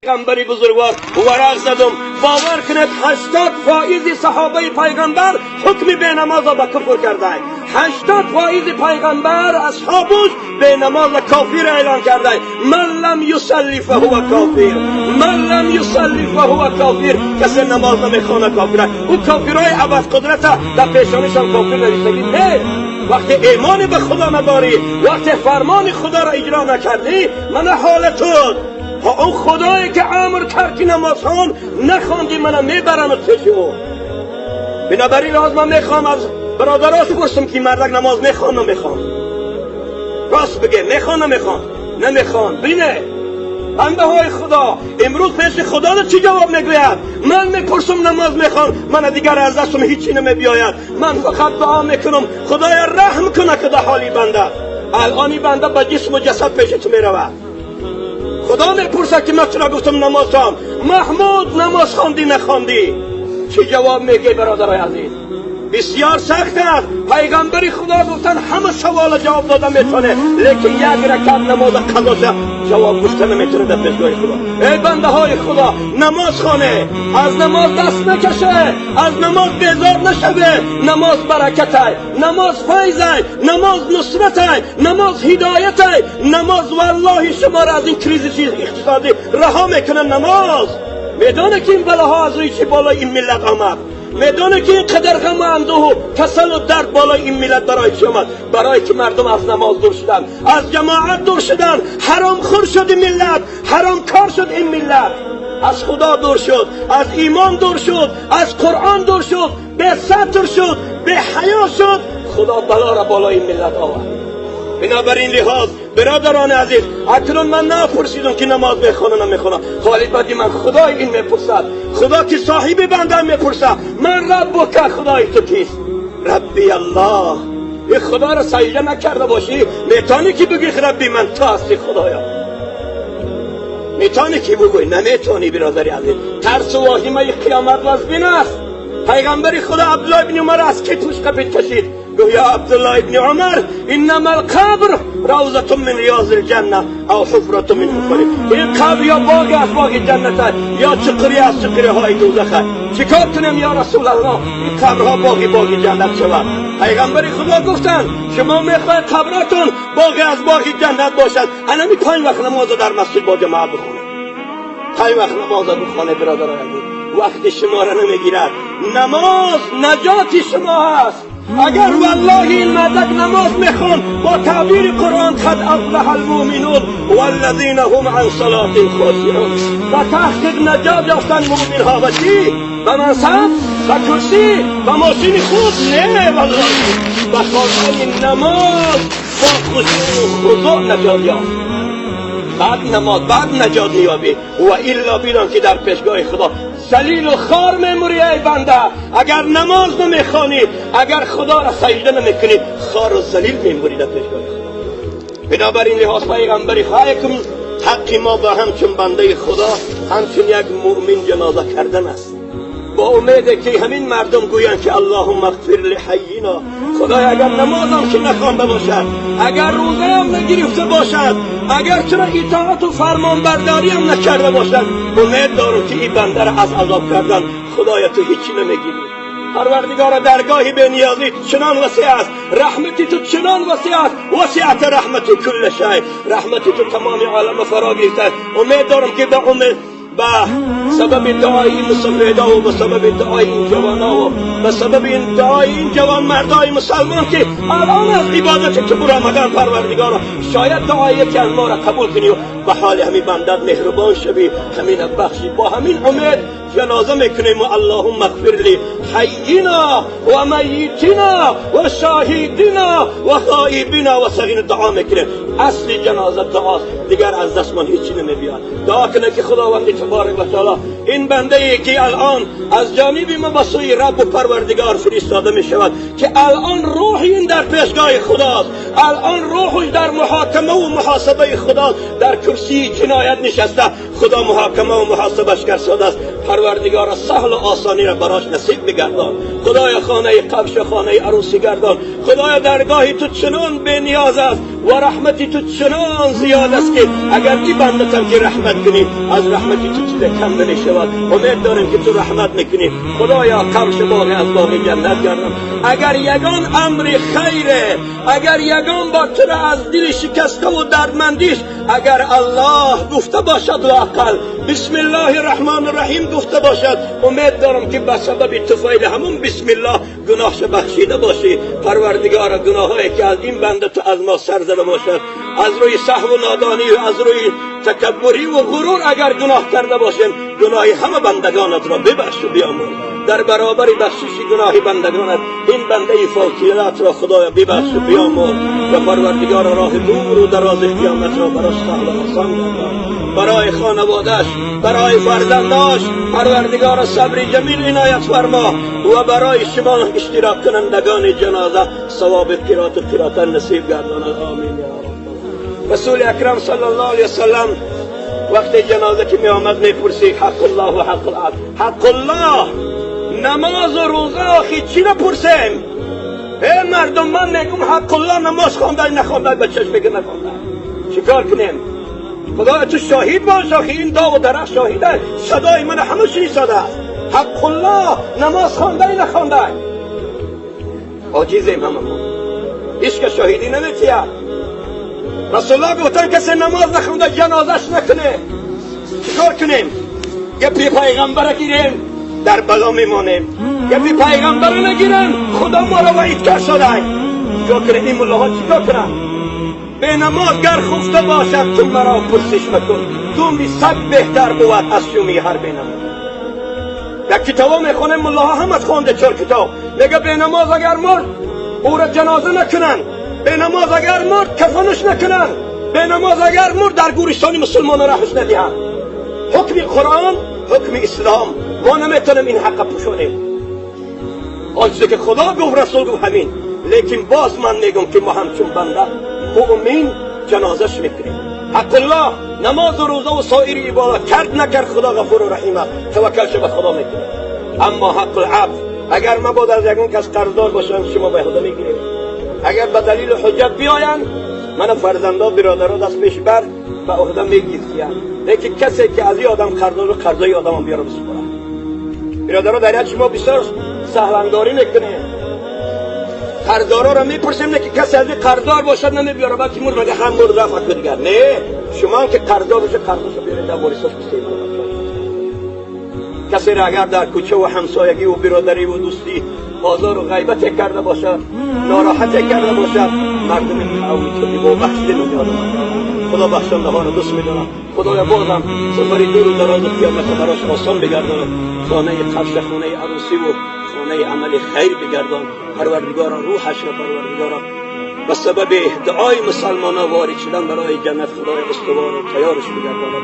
Пайғамбари бузургвор варақ задум. Бовар кунед, 80 фоизи саҳобаи пайғамбар ҳукми бенамоза ба куфр кардай. 80 фоизи пайғамбар асҳобуш бенамоза кофир эълон кардай. من لم يصل فهو كافر، من لم يصل فهو كافر. Касе намоз намехона, кофира. Ӯ кофирҳои абадқудрата дар пешонишон кофир навиштагӣ нест. Вақте имони ба Худо надорӣ, вақте фармони Худоро иҷро накардӣ, мана ҳолатут. Он Худое ки амр кард, ки намозхон, нахондӣ, мана мебарамат пеши ӯ. Бинобар ин лиҳоз ман мехоҳам аз бародарош пурсам, ки мардак намоз мехон, намехон? Рост бигӯ, мехон, намехон? Намехон. Бине, бандаҳои Худо, имрӯз пеши Худо чӣ ҷавоб мегӯяд? Ман мепурсам, намоз мехон? Мана, дигар аз дастам ҳичи намебиёяд. Ман фақат дуо мекунам, Худоя, раҳм куна, ки да ҳоли банда. Алони банда ба ҷисму ҷасад пеши ту меравад. Худо мепурсад, ки ман чаро гуфтам намоз хон, Маҳмуд, намоз хондӣ, нахондӣ? Чӣ ҷавоб мегӯй, бародарои азиз? Бисёр сахт аст. Пайғамбари Худо гуфтанд, ҳама савола ҷавоб дода метавоне, лекин як ракат намоза қазоша ҷавоб гуфта наметавоне дар пешгоҳи Худо. Эй бандаҳои Худо, намоз хоне, аз намоз даст накаше, аз намоз безор нашаве. Намоз баракатай, намоз файзай, намоз нусратай, намоз ҳидоятай. Намоз валлоҳи шуморо аз ин кризиси иқтисодӣ раҳо мекунад. Намоз медоне, ки ин балоҳо аз рӯи чӣ болои ин миллат омад? Медоне, ки ин қадар ғаму андӯҳу касалу дард болои ин миллат барои чӣ омад? Барое ки мардум аз намоз дур шуданд, аз ҷамоат дур шуданд. Ҳаромхӯр шуд ин миллат, ҳаромкор шуд ин миллат, аз Худо дур шуд, аз имон дур шуд, аз Қуръон дур шуд, бесатр шуд, беҳаё шуд. Худо балоро болои ин миллат овард. Бинобар ин лиҳоз, бародарони азиз, акнун ман напурсидам, ки намоз мехона, намехона. Ҳоли баъди ман Худои ин мепурсад. Худо, ки соҳиби банда, мепурсад: من ربك؟ Худои ту кист? ربي الله. این خدا را سجده نکرده باشی، میتونی که بگی ربی من تو هستی خدایا؟ میتونی که بگوی؟ نمیتونی. برادری عزیز، ترس و واهمه قیامت وزبین است. پیغمبر خدا عبدالله ابن عمر از کتفش قپید کشید، گفت: یا عبدالله ابن عمر، انما القبر روضة من رياض الجنة او حفرة من حفر. این قبر یا باغ از باغ جنت است یا چقری از چقری های دوزخ است. چیکار کنیم یا رسول الله، این قبرها باغی باغ جنت شود؟ پیغمبر خدا گفتند، شما میخواید قبراتون باغ از باغ جنت باشد، انمی پنج وقت نماز در مسجد با جماعت بخونه. پنج وقت نماز بخونه. برادر عزیز، وقت شما را نمیگیرد. نماز نجات شما هست. اگر والله این مردک نماز میخون، با تعبیر قرآن قد افلح المؤمنون والذین هم عن صلاتهم خاشعون. و تحقیق نجات یافتن مؤمن ها. و چی؟ به منصب، به کرسی، به ماشین خوب؟ نه والله، به خواندن نماز با خشوع و خضوع نجات یافت. بعد نماز، بعد نجات مییابی و الا بیدان که در پیشگاه خدا ذلیل و خوار میموری. ای بنده، اگر نماز نمیخوانی، اگر خدا را سجده نمیکنی، خوار و ذلیل میموری در پیشگاه خدا. بنابراین لحاظ پیغمبری خواهکم، حق ما با همچون بنده خدا، همچون یک مؤمن جنازه کردن است، با امید که همین مردم گویند که اللهم اغفر لحینا. خدای، اگر نمازم که نخوانده باشد، اگر روزه هم نگرفته باشد، اگر چرا اطاعت و فرمان برداری هم نکرده باشد، امید دارم که این بنده را از عذاب کردن خدایا تو هیچی نمیگیری. پروردگار، درگاهی به نیازی چنان وسیع است، رحمتی تو چنان وسیع است. وسعت رحمتی كل شيء. رحمتی تو تمام عالم فرا گرفته. امید دارم که به امید به سبب دعای این مسافرها و به سبب دعای این جوانا و به سبب این دعای این جوان مردای مسلمان که الان از عبادت تو برآمدن، پروردگارا، شاید دعای یکی از ما را قبول کنی و به حال همین بندت مهربان شوی، همین بخشی. با همین امید جنازه میکنیم و اللهم اغفر لحینا و میتنا و شاهدنا و غائبنا و صغیرنا. دعا میکنیم. اصل جنازه دعاست، دیگر از دست من هیچی نمیبیاد. دعا کنه که خداوند تبارک و تعالی این بنده ای که الان از جانب ما به سوی رب و پروردگار فرستاده می شود، که الان روح این در پیشگاه خداست، الان روحش در محاکمه و محاسبه خدا، در کرسی جنایت نشسته، خدا محاکمه و محاسبش کرده است. پروردگار، سهل و آسانی را براش نصیب بگردان. خدای، خانه قبش خانه عروسی گردان. خدای، درگاهی تو چنان به نیاز است و رحمتی تو چنان زیاد است. ки агар ин бандатам ки раҳмат кунӣ, аз раҳмати ту чизе кам намешавад. Умед дорем ки ту раҳмат мекунӣ. Худоё, қабраш боғе аз боғи ҷаннат гардон. Агар ягон амри хайре, агар ягон бор туро аз дили шикаста ва дардмандиш, агар Аллоҳ гуфта бошад, лоақал бисмиллоҳи раҳмони раҳим гуфта бошад, умед дорам ки ба сабаби туфайли ҳамон бисмиллоҳ гуноҳш бахшида бошӣ. Парвардигора, гуноҳҳое ки аз ин банда ту аз мо сар зада бошад, аз рӯи саҳву нодонӣ, аз рӯи такаббурӣ ва ғурур агар гуноҳ карда бошем, гуноҳи ҳама бандагонат ро бибахш ва биёмурз. Дар баробари бахшиши гуноҳи бандагонат ин бандаи фотилатро, Худоё, бибахш ва биёмурз ва Парвардигора, роҳи дуру дарози қиёматро барош саҳлу осон гардон. Барои хонаводааш, барои фарзандош, Парвардигора, сабри ҷамил иноят фармо ва барои шумо иштирок кунандагони ҷаноза савоби қироту қирота насиб гардонад. Омин я Раб. Расули акрам саллаллоҳу алайҳи васаллам вақте ҷаноза ки меомад, мепурсид: ҳаққуллоҳ ва ҳаққул абд. Ҳаққуллоҳ, намозу рӯза, охи чӣ напурсем? Э мардум, ман мегум ҳаққуллоҳ намоз хондай, нахондай, ба чашме ки нахондай, чикор кунем? Худоё, ту шоҳид бош. Охи ин доғу дарахт шоҳид аст, садои мана ҳама шунисода аст. Ҳаққуллоҳ намоз хондай, нахондай, оҷизем ҳамамон, ҳеҷ кас шоҳидӣ наметиҳад. Расулуллоҳ гуфтан: касе намоз нахонда, ҷанозаш накуне. Чикор кунем? Гапи пайғамбара гирем, дар бало мемонем, гапи пайғамбара нагирем, Худо моро ваъид кар шудай. Чикор кунем? Ин муллоҳо чикор кунанд? Бенамоз гар хуфта бошад, ту маро пурсиш макун, думи саг беҳтар бувад аз шуми ҳар бенамоз. Як китобо мехонем, муллоҳо ҳамат хонде, чор китоб мега: бенамоз агар мурд, ӯро ҷаноза накунанд, бенамоз агар мурд, кафанаш накунанд, бенамоз агар мурд, дар гӯристони мусулмона раҳш надиҳанд. Ҳукми Қуръон, ҳукми ислом, мо наметонем ин ҳаққа пӯшонем. Он чизе ки Худо гуфт, Расул гуфт, ҳамин. Лекин боз ман мегум ки мо ҳамчун банда муъмин ҷанозаш мекунем. Ҳаққуллоҳ намозу рӯза ва соири ибодат кард, накард, Худо ғафуру раҳим аст, таваккалша ба Худо мекунем. Аммо ҳаққул абд, агар мабод аз ягон кас қарздор бошам, шумо ба худо мегирем. Агар ба далилу ҳуҷҷат биёянд, мана фарзандо, биродаро даст пеш бар ба уҳда мегиртиянд. Лекин касе ки аз ин одам қарздор, қарзои одамон биёра бисупорад. Биродаро, дар як шумо бисёр саҳлангорӣ мекунем. Қарздороро мепурсем, не ки касе аз ин қарздор бошад, намебиёра, балки мурд, мага ҳам мурд, рафт ку дигар. Не, шумо ки қарздор боша, қарзошо биёред, дар ворисош бисем. Касеро агар дар кӯча ва ҳамсоягӣ ва биродарӣ ва дӯстӣ озору ғайбате карда бошад, нороҳате карда бошад, мардуми қавми ту бахшида меёдам. Худо бахшандаҳоро дӯст медорад. Худоя, бозам сафари дуру дарозу қиёмата барош осон бигардонад. Хонаи қабша хонаи арӯсиву хонаи амали хайр бигардон. Парвардигора, рӯҳашро, Парвардигора, ба сабаби дуои мусалмона ворид шудан барои ҷаннат, Худоя, устувору тайёрш бигардонад.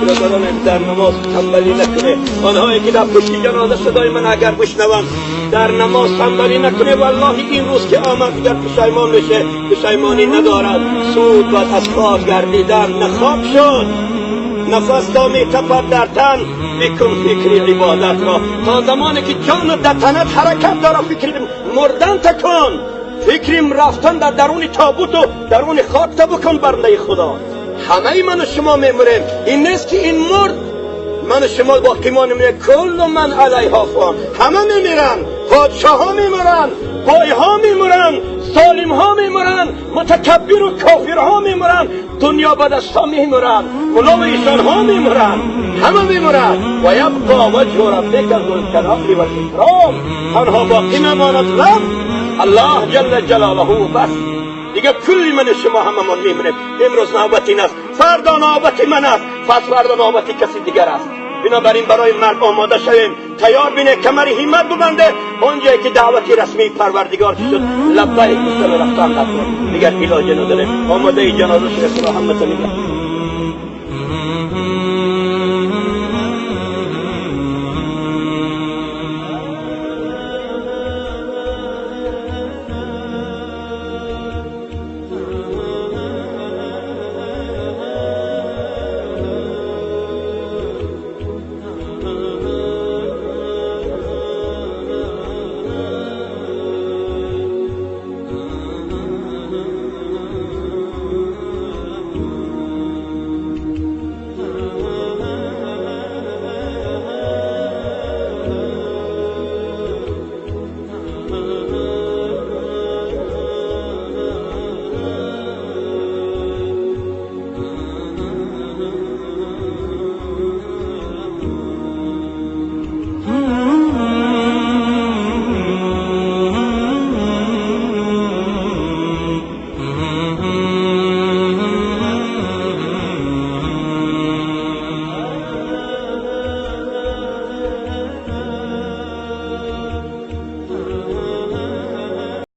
Бародарон, дар намоз танбалӣ накуне. Онҳое ки дар пушти ҷаноза садои ман агар бишнаванд, дар намоз танбалӣ накуне. Валлоҳи, ин рӯз ки омад, дигар пушаймон меше, пушаймонӣ надорад. Суд бад аз хок гардидан на хок шуд. Нафас то метапад дар тан, бикун фикри ибодатро. То замоне ки ҷонат дар танат ҳаракат дора, фикри мурдан та кун, фикри рафтан дар даруни тобуту даруни хок та бикун. Бандаи Худо, ҳамаи ману шумо мемурем. Ин нест ки ин мурд, ману шумо боқӣ монем. Куллу ман алайҳо фон. Ҳама мемиранд, подшоҳҳо мемиранд, бойҳо мемиранд, золимҳо мемиранд, мутакаббиру кофирҳо мемиранд, дунё ба дастҳо мемиранд, муллову ишонҳо мемиранд, ҳама мемиранд. Ва ябқо ваҷҳу раббика зулҷалоли вал икром. Танҳо боқӣ мемонад Раб Аллоҳ ҷалла ҷалолаҳу, бас. Дига кулли ман шумо ҳамамон мемирем. Имрӯз навбати ин аст, фардо навбати ман аст, пас фардо навбати каси дигар аст. Бинобар ин барои марг омода шавем, тайёр бине, камари ҳиммат бубанде. Он ҷое ки даъвати расмии Парвардигор шуд, лаббайк гуфтану рафтан дар, дигар илоҷе надорем. Омодаи ҷаноза шуде. Худо ҳамата нигоҳ.